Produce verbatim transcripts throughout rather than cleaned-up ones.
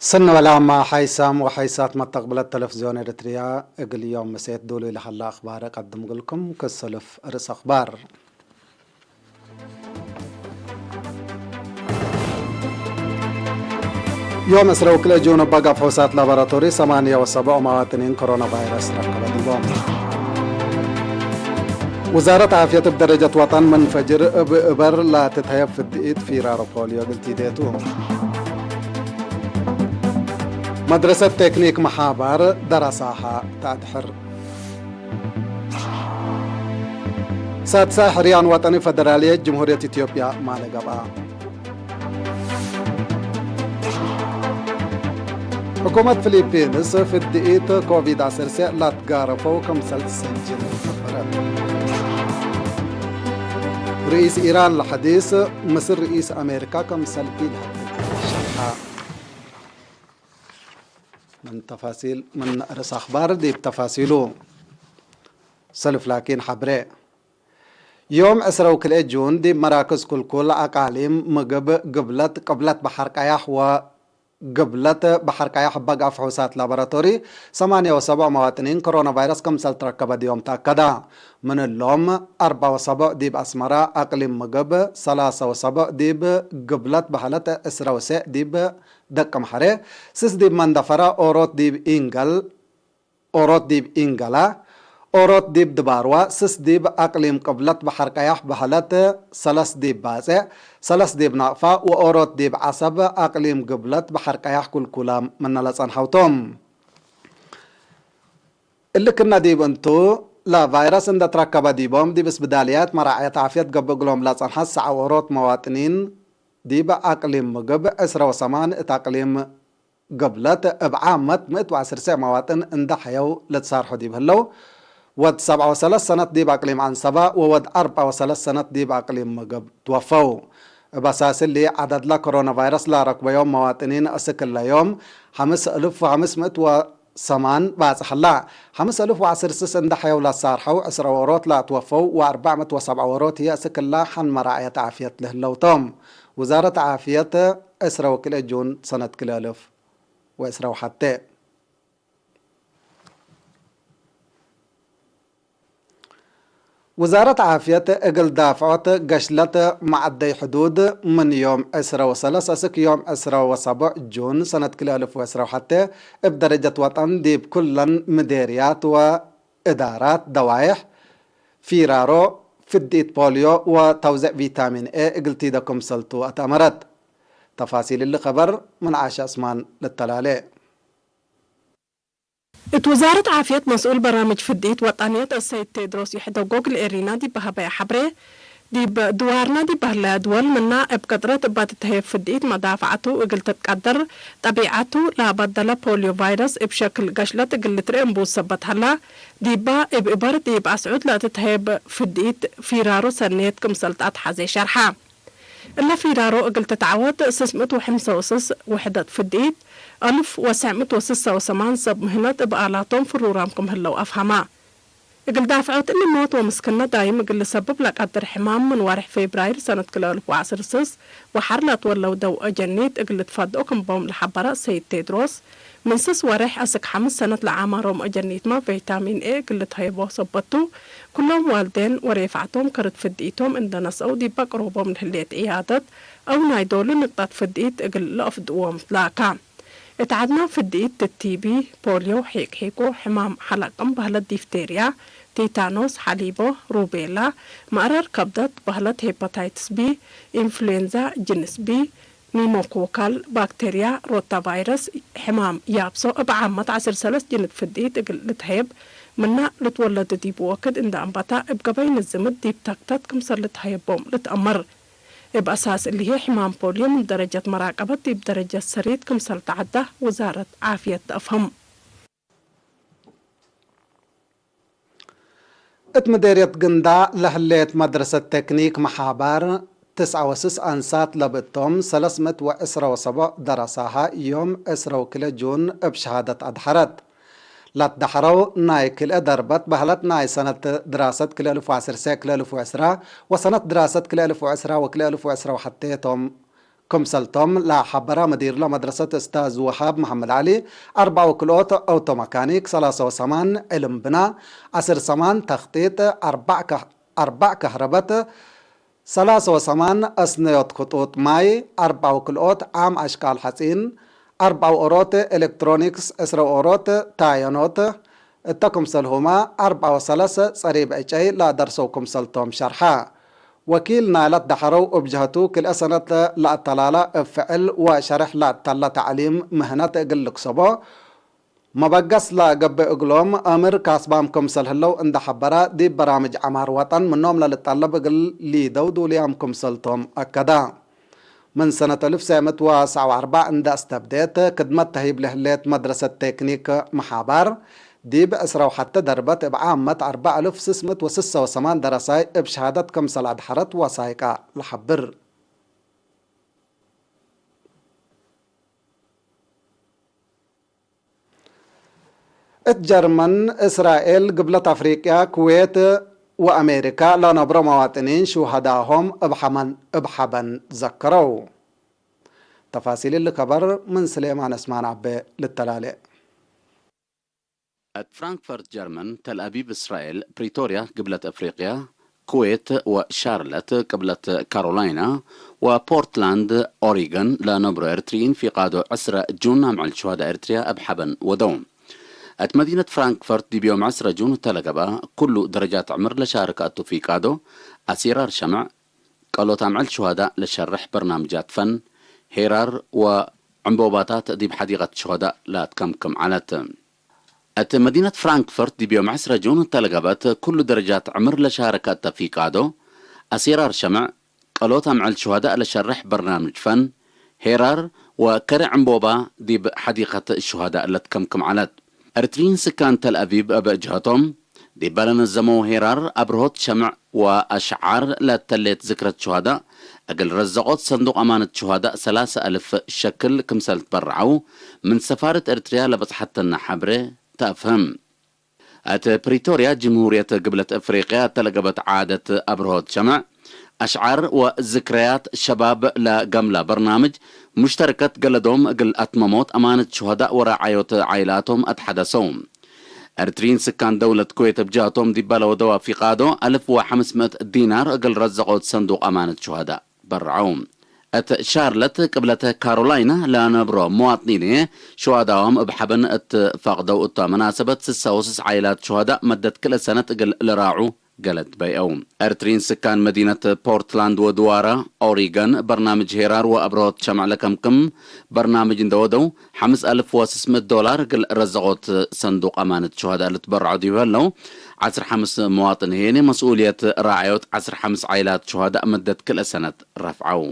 ሰኒ ወላማ ሓይሳም ወሓይሳት መተቅብለት ተለፍዝዮን ኤረትርያ፣ እግል ዮም ምሴት ዱሉይ ለሀለ አክባር እቀድም እግልኩም። ክሰልፍ ርእስ አክባር። ዮም ዕስረ ወክልኤ ጁን እበ ጋብ ፈውሳት ላቦራቶሪ ሰማንየ ወሰብዑ መዋጥኒን ኮሮና ቫይረስ ረከበ ዲቦም። ውዛረት ዓፍየት እብ ደረጀት ወጠን ምን ፈጅር እብ እበር ላትትሀየብ ፍድኢት ፊራሮ ፖልዮ እግል ቲዴ ቱ። መድረሰት ቴክኒክ መሓባር ደረሳሃ ተአድሕር። ሳድሳይ ሕርያን ወጠኒ ፈደራልየት ጅምሁርየት ኢትዮጵያ ማለ ገብአ። ሕኩመት ፊሊፒንስ ፍድኢት ኮቪድ ዐሰርተ ላትጋረፈው ክምሰል ትሰጅል ሐበረት። ርኢስ ኢራን ለሐዲስ ምስል ርኢስ አሜሪካ ክምሰል ኢልሐድግ ሸርሐ። ምን ተፋሲል፣ ምን ርእስ አክባር ዲብ ተፋሲሉ። ሰልፍ ላኪን ሐብሬ። ዮም ዕስረ ወክልኤ ጁን ዲብ መራክዝ ኩልኩል አቃሊም ምግብ ግብለት ቅብለት በሐር ቀያሕ ወግብለት በሐር ቀያሕ በጋ ፍሑሳት ላቦራቶሪ ሰማንየ ወሰብዑ መዋጥኒን ኮሮና ቫይረስ ክምሰል ትረከበ ዲዮም ተአከዳ። ምን እሎም አርባ ወሰብዑ ዲብ አስመራ አቅሊም ምግብ፣ ሰላሰ ወሰብዑ ዲብ ግብለት በሀለት፣ ዕስረ ወሴዕ ዲብ ደቀ መሐሬ፣ ስስ ዲብ መንደፈራ፣ ኦሮት ዲብ ኢንገል፣ ኦሮት ዲብ ኢንገላ፣ ኦሮት ዲብ ድባርዋ፣ ስስ ዲብ አቅሊም ቅብለት በሐር ቀያሕ በሀለት፣ ሰለስ ዲብ ባጼዕ፣ ሰለስ ዲብ ናቅፋ ወኦሮት ዲብ ዐሰብ አቅሊም ግብለት በሐር ቀያሕ ኩልኩላም ምነ ለጸንሐው ቶም። እሊ ክነ ዲብ እንቱ፣ ለቫይረስ እንደ ትረከበ ዲቦም ዲብ እስብዳልያት መራዕየት ዓፍየት ገብእ እግሎም ለጸንሐት ሰዐ ወኦሮት መዋጥኒን ዲብ አቅሊም ምግብ፣ ዕስረ ወሰማን እት አቅሊም ግብለት እብ ዓመት ምእት ወዐስር ሰዕ መዋጥን እንደ ሐየው ልትሳርሑ ዲብ ህለው፣ ወድ ሰብዓ ወሰለስ ሰነት ዲብ አቅሊም ዐንሰበ ወወድ አርብዓ ወሰለስ ሰነት ዲብ አቅሊም ምግብ ትወፈው። እብ አሳስ እሊ፣ ዐደድለ ኮሮና ቫይረስ ለረክበዮም መዋጥኒን እስክ እለ ዮም ሐምስ እልፍ ወሐምስ ምእት ወሰማን ባጽሕ ህላ። ሐምስ እልፍ ወዐስር ስስ እንደ ሐየው ለሳርሐው፣ ዕስረ ወሮት ለአትወፈው ወአርበዕ ምእት ወሰብዓ ወሮት ህዬ እስክ እለ ሐን መራዕየት ዓፍየት ለህለው ቶም። ውዛረት ዓፍየት፣ ዕስረ ወክልኤ ጁን ሰነት ክልኤ እልፍ ወዕስረ ወሐቴ። ውዛረት ዓፍየት እግል ዳፍዖት ገሽለት መዐደይ ሕዱድ ምን ዮም ዕስረ ወሰለስ እስክ ዮም ዕስረ ወሰቡዕ ጁን ሰነት ክልኤ እልፍ ወዕስረ ወሐቴ እብ ደረጀት ወጠን ዲብ ኩለን ምዴርያት ወእዳራት ደዋይሕ ፊራሮ፣ ፍድኢት ፖልዮ ወተውዜዕ ቪታሚን ኤ እግል ቲደ ክምሰልቱ አትአመረት። ተፋሲል እሊ ከበር ምን ዓሻ ዕስማን ልተላሌ። እት ውዛረት ዓፍየት መስኡል በራምጅ ፍድኢት ወጠንየት አሰይድ ቴድሮስ ይሕደጎ እግል ኤሪና ዲብ ሀበየ ሐብሬ፣ ዲብ ድዋርነ ዲብ በህለያ ድወል ምና እብ ቅጥረት እባ ትትሀየብ ፍድኢት መዳፍዐቱ እግል ትትቀደር ጠቢዐቱ ለአበደለ ፖልዮ ቫይረስ እብ ሸክል ገሽለት እግል ልትርኤ እምቡት ሰበት ሀላ፣ ዲባ እብ እበር ዲብ አስዑድ ለትትሀየብ ፍድኢት ፊራሮ ሰኔት ክምሰል ተአትሐዜ ሸርሐ። እለ ፊራሮ እግል ትትዐወት ስስ ምእት ወሐምሳ ወስስ ውሕደት ፍድኢት፣ አልፍ ወሰዕ ምእት ወስሳ ወሰማን ሰብ ምህነት እብ አላቶም ፍሩራም ክም ህለው አፍሀማ። እግል ዳፍዖት እሊ ሞት ወምስክነት ዳይም እግል ልሰብብ ለቀድር ሕማም ምን ወሬሕ ፌብራይር ሰነት ክልኤ አልፍ ወዐስር ስስ ወሐር ለትወለው ደው አጀኒት እግል ልትፈድኦ ክም ቦም ለሐበረ ሰይድ ቴድሮስ፣ ምን ስስ ወሬሕ አስክ ሐምስ ሰነት ለአማሮም አጀኒትመ ቪታሚን ኤ እግል ልትሀየቦ ሰበቱ፣ ኩሎም ዋልዴን ወሬፋዕቶም ከርድ ፍድኢቶም እንደ ነስአው ዲበ ቅሩቦም ለህሌት ዕያደት አው ናይ ዶሉ ንቅጠት ፍድኢት እግል ለአፍድዎም ትላካ። እት ዐድና ፍድኢት ቲቢ፣ ፖልዮ፣ ሒቅሒቆ፣ ሕማም ሐለቅም በህለት ዲፍቴርያ፣ ቲታኖስ፣ ሐሊቦ፣ ሩቤላ፣ መእረር ከብደት በህለት ሄፓታይትስ ቢ፣ ኢንፍሉዌንዛ ጅንስ ቢ፣ ኒሞኮካል ባክቴርያ፣ ሮታቫይረስ፣ ሕማም ያብሶ እብ ዓመት ዐስር ሰለስ ጅንት ፍድኢት እግል ልትሀየብ ምና ልትወለድ ዲቡ ወክድ እንደ አንበታ እብ ገበይ ንዝምት ዲብ ተክተት ክምሰል ልትሀየቦም ልትአመር። እብ አሳስ እሊሄ ሕማም ፖልዮ ምን ደረጀት መራቀበት ዲብ ደረጀት ሰሪት ክምሰል ተዐዳ ውዛረት ዓፍየት ተአፍህም። እት ምዴርየት ግንዳ ለህሌት መድረሰት ቴክኒክ መሓባር ትስዐ ወስስ አንሳት ለብእቶም ሰለስ ምእት ወዕስረ ወሰቦዕ ደረሳሃ ዮም ዕስረ ወክልኤ ጁን እብ ሸሃደት አድሐረት። ለትደሐረው ናይ ክልኤ ደርበት በህለት ናይ ሰነት ድራሰት ክልኤ እልፍ ወዐስር ሰዕ ክልኤ እልፍ ወዕስራ ወሰነት ድራሰት ክልኤ እልፍ ወዕስራ ወክልኤ እልፍ ወዕስረ ወሐቴ ቶም። ክምሰልቶም ለሐበረ መዲርለ መድረሰት እስታዝ ውሃብ መሐመድ ዐሊ፣ አርበዕ ወክልኦት አውቶ መካኒክ፣ ሰላሰ ወሰማን ዕልም ብና፣ ዐስር ሰማን ተክጢጥ፣ አርበዕ ከ-፣ አርበዕ ከህረበት፣ ሰላሰ ወሰማን አስነዮት ክጡጥ ማይ፣ አርበዕ ወክልኦት ዓም አሽቃል ሐጺን፣ አርበዕ ወኦሮት ኤሌክትሮኒክስ፣ ዕስረ ወኦሮት ታየኖት፣ እተ ክምሰልሁመ አርበዕ ወሰለስ ጸሪብ ዕጨይ ለአደርሰው ክምሰልቶም ሸርሐ። ወኪል ናይላት ደሐረው እብ ጀህቱ፣ ክልኤ ሰነት ለአተላለ እብ ፍዕል ወሸሬሕ ለአተለ ተዕሊም ምህነት እግል ልክሰቦ መበገስ ለገብእ እግሎም አምር ካስባም ክምሰል ህለው እንደ ሐበረ፣ ዲብ በራምጅ ዐማር ወጠን ምኖም ለልጠለብ እግል ሊደው ዱልያም ክምሰልቶም አከደ። ምን ሰነት አልፍ ሰዕ ምእት ወሰዕ ወአርበዕ እንደ አስተብዴት፣ ክድመት ተህይብ ለህሌት መድረሰት ቴክኒክ መሓባር፣ ዲብ ዕስረ ወሐተ ደርበት እብ ዓመት አርበዕ አልፍ ስስ ምእት ወስሰ ወሰማን ደረሳይ እብ ሸሃደት ክምሰል አድሐረት ወሳይቀ ለሐብር። እት ጀርመን፣ እስራኤል፣ ግብለት አፍሪቅያ፣ ኩዌት ወአሜሪካ ለነብሮ መዋጥኒን ሹሀዳሆም እብ ሐመን፣ እብ ሐበን ዘከረው። ተፋሲል እሊ ከበር ምን ስሌማን እስማን አቤ ልተላሌ። እት ፍራንክፈርት ጀርመን፣ ተልአቢብ እስራኤል፣ ፕሪቶርያ ግብለት አፍሪቅያ፣ ኩዌት ወሻርለት ቅብለት ካሮላይና፣ ወፖርትላንድ ኦሪገን ለነብሮ ኤርትርይን ፊቃዶ ዕስረ ጁን አምዕል ሹሀዳ ኤርትርያ እብ ሐበን ወደው። እት መዲነት ፍራንክፈርት ዲብ ዮም ዕስረ ጁን እተ ለገብአ፣ ኩሉ ደረጃት ዕምር ለሻርክ አቱ ፊቃዶ፣ አሲራር ሸምዕ፣ ቀሎት አምዕል ሹሀዳ ለሸርሕ በርናምጃት ፈን፣ ሄራር ወዕንቦባታት ዲብ ሐዲቀት ሹሀዳ ለአትከምክም ዐለት። እት መዲነት ፍራንክፈርት ዲብ ዮም ዕስረ ጁን እተ ለገብአት፣ ኩሉ ደረጃት ዕምር ለሻረከ እተ ፊቃዶ፣ አሲራር ሸምዕ፣ ቀሎት አምዕል ሹሀዳእ ለሸርሕ በርናምጅ ፈን፣ ሄራር ወከረ ዕንቦባ ዲብ ሐዲቀት ሹሀዳእ ለትከምክም ዐለት። ኤርትርይን ስካን ተልአቪቭ እብ ጅሀቶም፣ ዲበ ለነዘመው ሄራር አብርሆት ሸምዕ ወአሽዓር ለተሌት ዝክረት ሹሀዳእ፣ እግል ረዘቆት ሰንዱቅ አማነት ሹሀዳእ ሰላሰ አልፍ ሸክል ክምሰል ትበረዐው፣ ምን ሰፋረት ኤርትርያ ለበጽሐተነ ሐብሬ ተአፍህም። እት ፕሪቶርያ፣ ጅምሁርየት ግብለት እፍሪቅያ እተ ለገብአት ዓደት አብርሆት ሸምዕ፣ አሽዓር ወዝክረያት ሸባብ ለገምላ በርናምጅ ሙሽተረከት ገለዶም እግል አትመሞት አማነት ሹሀዳእ ወራዐዮት ዓይላቶም አትሐደሰው። ኤርትርይን ስካን ደውለት ኩዌት እብ ጀህቶም ዲበ ለወደዋ ፊቃዶ አልፍ ወሐምስ ምእት ዲናር እግል ረዘቆት ሰንዱቅ አማነት ሹሀዳእ በርዐው። እት ሻርለት ቅብለተ ካሮላይና ለነብሮ መዋጥኒን ሹሀዳዎም እብ ሐበን እት ፈቅደው እቷ መናሰበት ስሳ ወስስ ዓይላት ሹሀዳእ መደት ክልኤ ሰነት እግል ልራዑ ገለድ በይአው። ኤርትርይን ስካን መዲነት ፖርትላንድ ወድዋራ ኦሪገን በርናምጅ ሄራር ወአብርሆት ሸምዕ ለከምክም በርናምጅ እንደ ወደው፣ ሐምስ አልፍ ወስስ ምእት ዶላር እግል ረዘቆት ሰንዱቅ አማነት ሹሀዳእ ልትበረዑ ዲብ ህለው፣ ዐስር ሐምስ መዋጥን ህዬኔ መስኡልየት ራዐዮት ዐስር ሐምስ ዓይላት ሹሀዳእ መደት ክልኤ ሰነት ረፍዐው።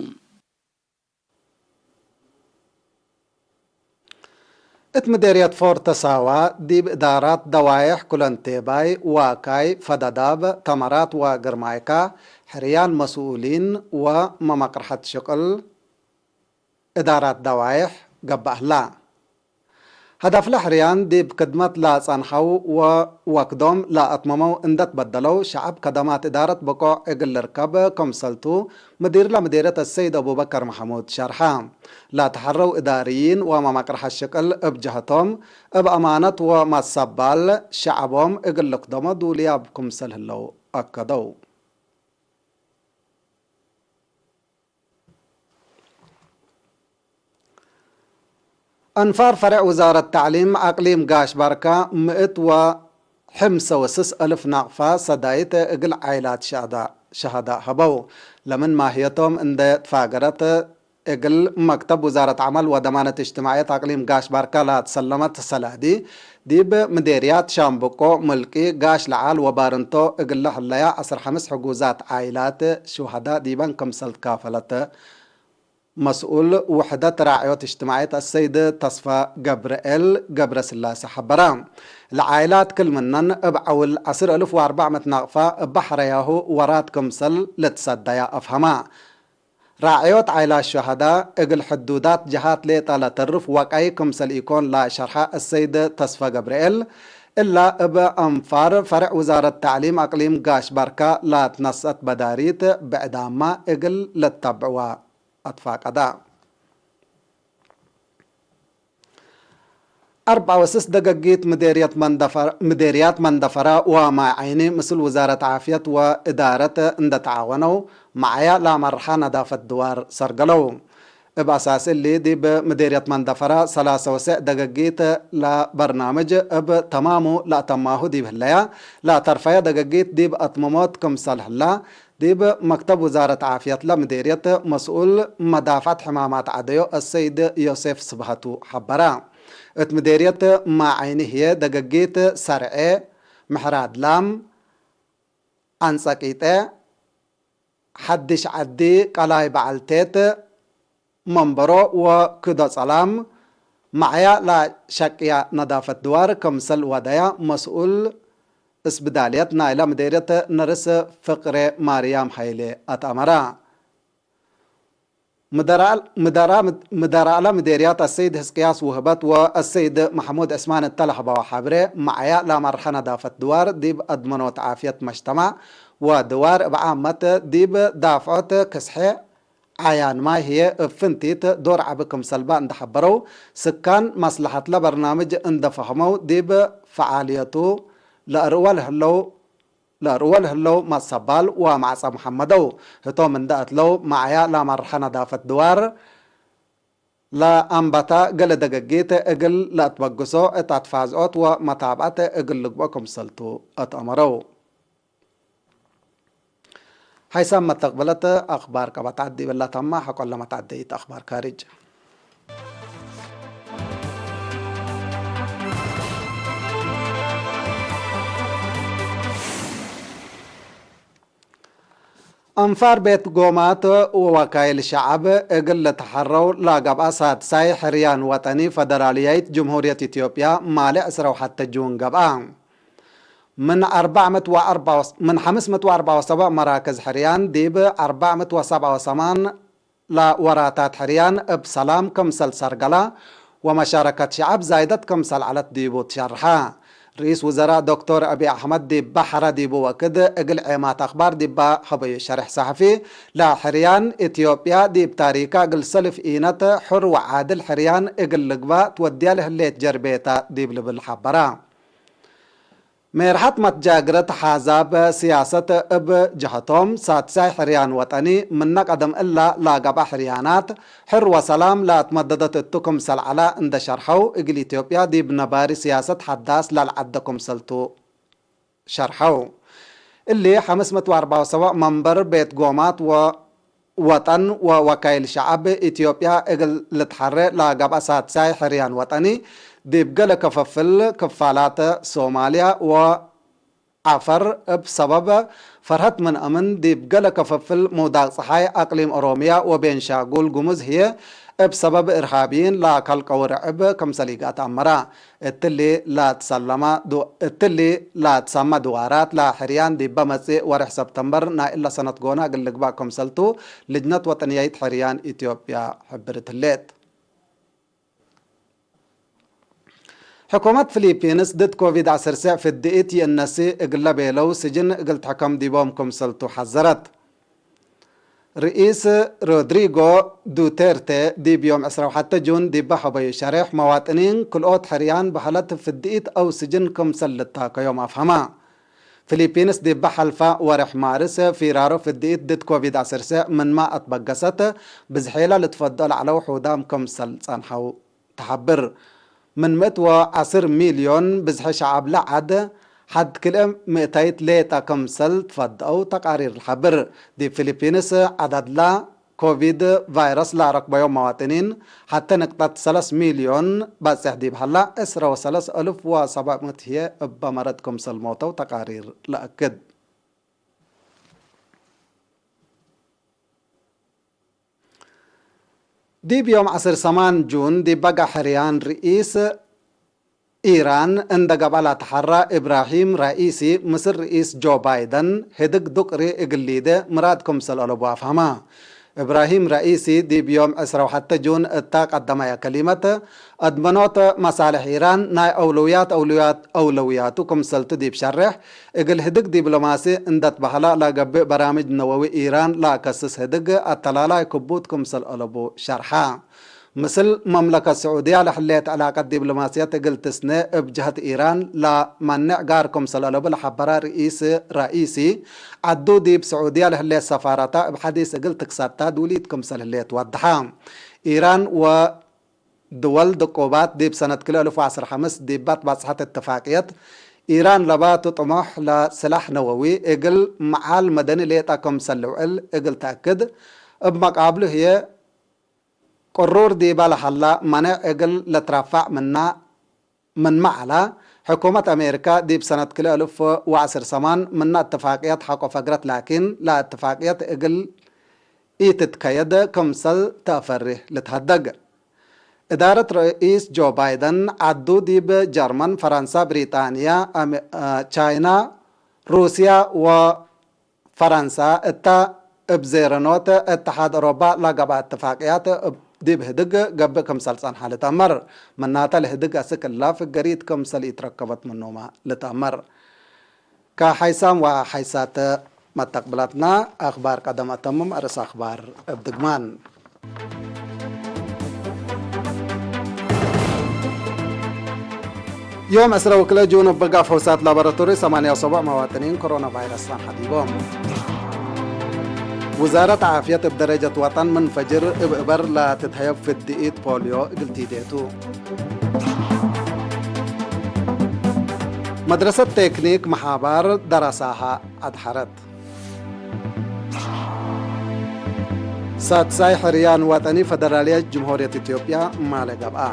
እት ምዴርየት ፎርተ ሳዋ፣ ዲብ እዳራት ደዋዬሕ ኩለንቴባይ፣ ዋካይ፣ ፈደዳብ፣ ተመራት ወግርማይካ፣ ሕርያን መስኡሊን ወመመቅርሐት ሽቅል እዳራት ደዋዬሕ ገብአ ህላ። ሀዳፍለ ሕርያን ዲብ ክድመት ለጸንሐው ወወክዶም ለአትመመው እንደ ትበደለው፣ ሸዐብ ከደማት እዳረት ብቆዕ እግል ልርከብ ክምሰልቱ፣ ምዲርለ ምዴርየት አሰይድ አቡበከር መሐሙድ ሸርሐ። ለተሐረው እዳርይን ወመመቅርሐት ሽቅል እብ ጀሀቶም፣ እብ አማነት ወመሰባል ሸዐቦም እግል ልክደሞ ዱልያብ ክምሰል ህለው አከደው። አንፋር ፈሬዕ ውዛረት ተዕሊም አቅሊም ጋሽ ባርካ፣ ምእት ወሐምሰ ወስስ አልፍ ናቅፋ ሰዳይት እግል ዓይላት ሸሃዳ፣ ሸሃዳ ሀበው። ለምን ማህየቶም እንደ ትፋገረት፣ እግል መክተብ ውዛረት ዐመል ወደማነት እጅትማዕየት አቅሊም ጋሽ ባርካ ለአትሰለመት ሰላዲ፣ ዲብ ምዴርያት ሻምብቆ፣ ምልቂ፣ ጋሽ ለዓል ወባርንቶ እግለ ህለያ ዐስር ሐምስ ሕጉዛት ዓይላት ሹሃዳ ዲበን ክምሰል ትካፈለት፣ መስኡል ውሕደት ራዕዮት እጅትማዕየት አሰይድ ተስፋ ገብርኤል ገብረስላሴ ሐበረ። ለዓይላት ክል ምነን እብ ዐውል ዐስር አልፍ ወአርበዕ ምእት ናቅፋ እበ ሐረያሁ ወራት ክምሰል ልትሰደያ አፍሀማ። ራዕዮት ዓይላት ሹሃዳ እግል ሕዱዳት ጀሃት ሌጠ ለተርፍ ወቀይ ክምሰል ኢኮን ለሸርሐ አሰይድ ተስፈ ገብርኤል፣ እላ እብ አንፋር ፈሬዕ ውዛረት ተዕሊም አቅሊም ጋሽ ባርካ ለትነስአት በዳሪት ብዕዳማ እግል ልተብዕዋ አትፋቀዳ። አርበዕ ወስስ ደገጊት ምዴርየት መንደፈር-፣ ምዴርያት መንደፈረ ወማይ ዓይኒ ምስል ውዛረት ዓፍየት ወእዳረት እንደ ተዓወነው፣ መዓያ ለአመርሐ ነዳፈት ድዋር ሰርገለው። እብ አሳስ እሊ፣ ዲብ ምዴርየት መንደፈረ ሰላሰ ወሰዕ ደገጊት ለበርናምጅ እብ ተማሙ ለአተማሁ ዲብ ህለያ፣ ለአተርፈየ ደገጊት ዲብ አትምሞት ክምሰል ህላ፣ ዲብ መክተብ ውዛረት ዓፍየት ለምዴርየት መስኡል መዳፈዐት ሕማማት ዐደዮ አሰይድ ዮሴፍ ስብሐቱ ሐበረ። እት ምዴርየት ማይ ዓይኒ ህዬ ደገጊት ሰርዔ፣ ምሕራድ ላም፣ አንጸቂጤ፣ ሐዲሽ ዐዲ፣ ቀላይ በዐልቴት፣ መንበሮ ወክዶ ጸላም መዐያ ለሸቅያ ነዳፈት ድዋር ክምሰል ወደያ መስኡል እስብዳልየት ናይለ ምዴርየት ነርስ ፍቅሬ ማርያም ሀይሌ አትአመራ። ምደራል-፣ ምደራ-፣ ምደራለ ምዴርያት አሰይድ ሕዝቅያስ ውህበት ወአሰይድ መሕሙድ ዕስማን እተ ለሀበወ ሐብሬ፣ መዐያ ለአመርሐ ነዳፈት ድዋር ዲብ አድመኖት ዓፍየት መጅተማዕ ወድዋር እብ ዓመት ዲብ ዳፍዖት ክስሐ ዓያን ማይ ህዬ እብ ፍንቲት ዶር ዐቢ ክምሰልባ እንደ ሐበረው፣ ስካን መስለሐትለ በርናምጅ እንደ ፈህመው፣ ዲብ ፈዓልየቱ ለአርወ ለህለው፣ ለአርወ ለህለው መሰባል ወመዕጸ መሐመደው። ህቶም እንደ አትለው መዐያ ለአመርሐ ነዳፈት ድዋር ለአንበታ ገሌ ደገጊት እግል ለአትበግሶ፣ እት አትፋዝዖት ወመታብዐት እግል ልግብኦ ክምሰልቱ አትአመረው። ሐይሳም መተቅበለት አክባር ቀበት ዐድ ዲብላ ተማ፣ ሐቆለ መትዐደይት አክባር ካርጅ። አንፋር ቤት ጎማት ወወካይል ሸዐብ እግል ልትሐረው ለገብአ ሳድሳይ ሕርያን ወጠኒ ፈደራልያይት ጅምሁርየት ኢትዮጵያ ማሌ ዕስራ ወሐተ ጁን ገብአ። ምን አርበዕ ምእት ወአርበዕ ወስ-፣ ምን ሐምስ ምእት ወአርበዕ ወሰብዕ መራክዝ ሕርያን ዲብ አርበዕ ምእት ወሰብዓ ወሰማን ለወራታት ሕርያን እብ ሰላም ክምሰል ሰርገላ ወመሻረከት ሸዐብ ዛይደት ክምሰል ዐለት ዲቡ ትሸርሐ። ርኢስ ውዘራእ ዶክቶር አቢ አሕመድ ዲብ በሐረ ዲቡ ወክድ እግል ዔማት አክባር ዲባ ሀበዩ ሸሬሕ ሰሐፊ፣ ለሕርያን ኢትዮጵያ ዲብ ታሪካ እግል ሰልፍ ኢነት፣ ሕር ወዓድል ሕርያን እግል ልግባእ ትወድያ ለህሌት ጀርቤተ ዲብ ልብል ሐበረ። ሜርሐት መትጃግረት ሓዛብ ስያሰት እብ ጀሀቶም፣ ሳድሳይ ሕርያን ወጠኒ ምነ ቀደም እላ ለገብአ ሕርያናት፣ ሕር ወሰላም ለአትመደደት እቱ ክምሰል ዐለ እንደ ሸርሐው፣ እግል ኢትዮጵያ ዲብ ነባሪ ስያሰት ሐዳስ ለልዐደ ክምሰልቱ ሸርሐው። እሊ ሐምስ ምእት ወአርበዕ ወሰብዕ መንበር ቤት ጎማት ወ-፣ ወጠን ወወካይል ሸዐብ ኢትዮጵያ እግል ልትሐሬ ለገብአ ሳድሳይ ሕርያን ወጠኒ፣ ዲብ ገሌ ክፍፍል ክፋላት ሶማልያ ወ-፣ ዐፈር እብ ሰበብ ፈርሀት ምን አምን፣ ዲብ ገሌ ክፍፍል ምውዳቅ ጸሓይ አቅሊም ኦሮምያ ወቤንሻጉል ጉሙዝ ህዬ፣ እብ ሰበብ እርሃብይን ለከልቀው ርዕብ ክምሰል ኢገአ ተአመረ። እትሊ ለትሰለመ ዱ-፣ እትሊ ለትሰመ ድዋራት ለሕርያን ዲበ መጽእ ወርሕ ሰብተምበር ናይ እለ ሰነት ጎነ እግል ልግባእ ክምሰልቱ ልጅነት ወጠንያይት ሕርያን ኢትዮጵያ ሕብርት ህሌት። ሕኩመት ፊሊፒንስ ድድ ኮቪድ ዐሰርተ ፍድኢት ይእነሲ እግለ ቤለው ስጅን እግል ትሕከም ዲቦም ክምሰልቱ ሐዘረት። ርኢስ ሮድሪጎ ዱቴርቴ ዲብ ዮም ዕስራ ወሐተ ጁን ዲበ ሀበዩ ሸሬሕ፣ መዋጥኒን ክልኦት ሕርያን በሀለት ፍድኢት አው ስጅን ክምሰል ልታከዮም አፍሀመ። ፊሊፒንስ ዲበ ሐልፈ ወርሕ ማርስ ፊራሮ ፍድኢት ድድ ኮቪድ ዐሰርተ ምንመ አትበገሰት፣ ብዝሔለ ልትፈድኦ ለዐለው ሑዳም ክምሰል ጸንሐው ተሐብር። ምን ምእት ወዐስር ሚልዮን ብዝሒ ሸዐብለ ዐድ፣ ሐድ ክልኤ ምእታይት ሌጠ ክምሰል ትፈድአው ተቃሪር ለሐብር። ዲብ ፊሊፒንስ ዐዳድላ ኮቪድ ቫይረስ ለአረክበዮም መዋጥኒን፣ ሐቴ ንቅጠት ሰለስ ሚልዮን በጽሕ ዲብ ሀላ፣ ዕስረ ወሰለስ እልፍ ወሰብዕ ምእት ህዬ እበ መረድ ክምሰል ሞተው ተቃሪር ለአክድ። ዲብ ዮም ዐስር ሰማን ጁን ዲብ በገ ሕርያን ርኢስ ኢራን እንደ ገብአ ለተሐራ ኢብራሂም ራኢሲ፣ ምስል ርኢስ ጆ ባይደን ህድግ ዱቅሪ እግል ሊዴ ምራድ ክምሰል አለቡ አፍሀማ። ኢብራሂም ራኢሲ ዲብ ዮም ዕስራ ወሐተ ጁን እተ ቀደመየ ከሊመት፣ አድመኖት መሳልሕ ኢራን ናይ አውለውያት አውለውያት አውለውያቱ ክምሰልቱ ዲብ ሸሬሕ፣ እግል ህድግ ዲብሎማሲ እንደ ትበሀለ ለገብእ በራምጅ ነወዊ ኢራን ለአከስስ ህድግ አተላላይ ክቡት ክምሰል አለቡ ሸርሐ። ምስል መምለከት ስዑድያ ለህሌት ዕላቀት ዲብሎማስየት እግል ትስነ እብ ጀህት ኢራን ለመንዕ ጋር ክምሰል አለቡ ለሐበረ ርኢስ ራኢሲ፣ ዐዱ ዲብ ስዑድያ ለህሌት ሰፋረታ እብ ሐዲስ እግል ትክሰታ ዱሊት ክምሰል ህሌት ወደሐ። ኢራን ወ ድወል ድቁባት ዲብ ሰነት ክልኤ አልፍ ወዐስር ሐምስ ዲባ ትባጽሐት እትፋቅየት፣ ኢራን ለባቱ ጥሙሕ ለስላሕ ነወዊ እግል መዓል መደኒ ሌጠ ክምሰል ልውዕል እግል ተአክድ፣ እብ መቃብሉ ህዬ ቅሩር ዲባ ለሀላ መኔዕ እግል ልትረፈዕ ምና ምንመ ዐላ፣ ሕኩመት አሜሪካ ዲብ ሰነት ክልኤ አልፍ ወዐስር ሰማን ምነ እትፋቅየት ሐቆ ፈግረት ላኪን፣ ለእትፋቅየት እግል ኢትትከየድ ክምሰል ተአፈርህ ልትሀደግ። እዳረት ርኢስ ጆ ባይደን ዐዱ ዲብ ጀርመን፣ ፈረንሳ፣ ብሪጣንያ፣ አሜ-፣ ቻይና፣ ሩስያ ወ ፈረንሳ እተ እብ ዜረኖት እትሓድ ኦሮባ ለገብአ እትፋቅያት እብ ዲብ ህድግ ገብእ ክምሰል ጸንሐ ልትአመር። ምናተ ለህድግ አስክ እላ ፍገሪት ክምሰል ኢትረከበት ምኖመ ልትአመር። ከሐይሳም ወሐይሳት መተቅብላትና አክባር ቀደም አተምም። አርእስ አክባር እብ ድግማን። ዮም ዕስረ ወክልኤ ጁን እብ ጋፍ ፈውሳት ላቦራቶሪ ሰማንያ ወሰቡዕ መዋጥኒን ኮሮና ቫይረስ ጸንሐ ዲቦም። ውዛረት ዓፍየት እብ ደረጀት ወጠን ምን ፈጅር እብ እበር ለትትሀየብ ፍድኢት ፖልዮ እግል ቲዴቱ። መድረሰት ቴክኒክ መሓባር ደረሳሃ አድሐረት። ሳድሳይ ሕርያን ወጠኒ ፈደራልየት ጅምሁርየት ኢትዮጵያ ማለ ገብአ።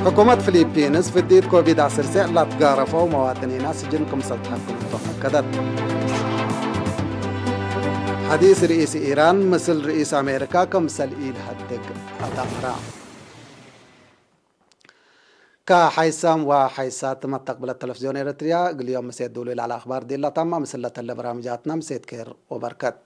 ሕኩመት ፊሊፒንስ ፍዲት ኮቪድ ዐስር ሴዕ ላትጋረፈው መዋጥኒና ስጅን ክምሰል ተሐክም እቶም አከደት። ሐዲስ ርኢስ ኢራን ምስል ርኢስ አሜሪካ ክምሰል ኢልሀድግ አተአምረ። ከሐይሳም ወሐይሳት መተቅብለት ተለፍዝዮን ኤረትርያ፣ እግል ዮም ምሴት ዱሉይ ለዐለ አክባር ዲላ ታማ፣ ምስል ለተለ በራምጃትና ምሴት ኬር ወበርከት።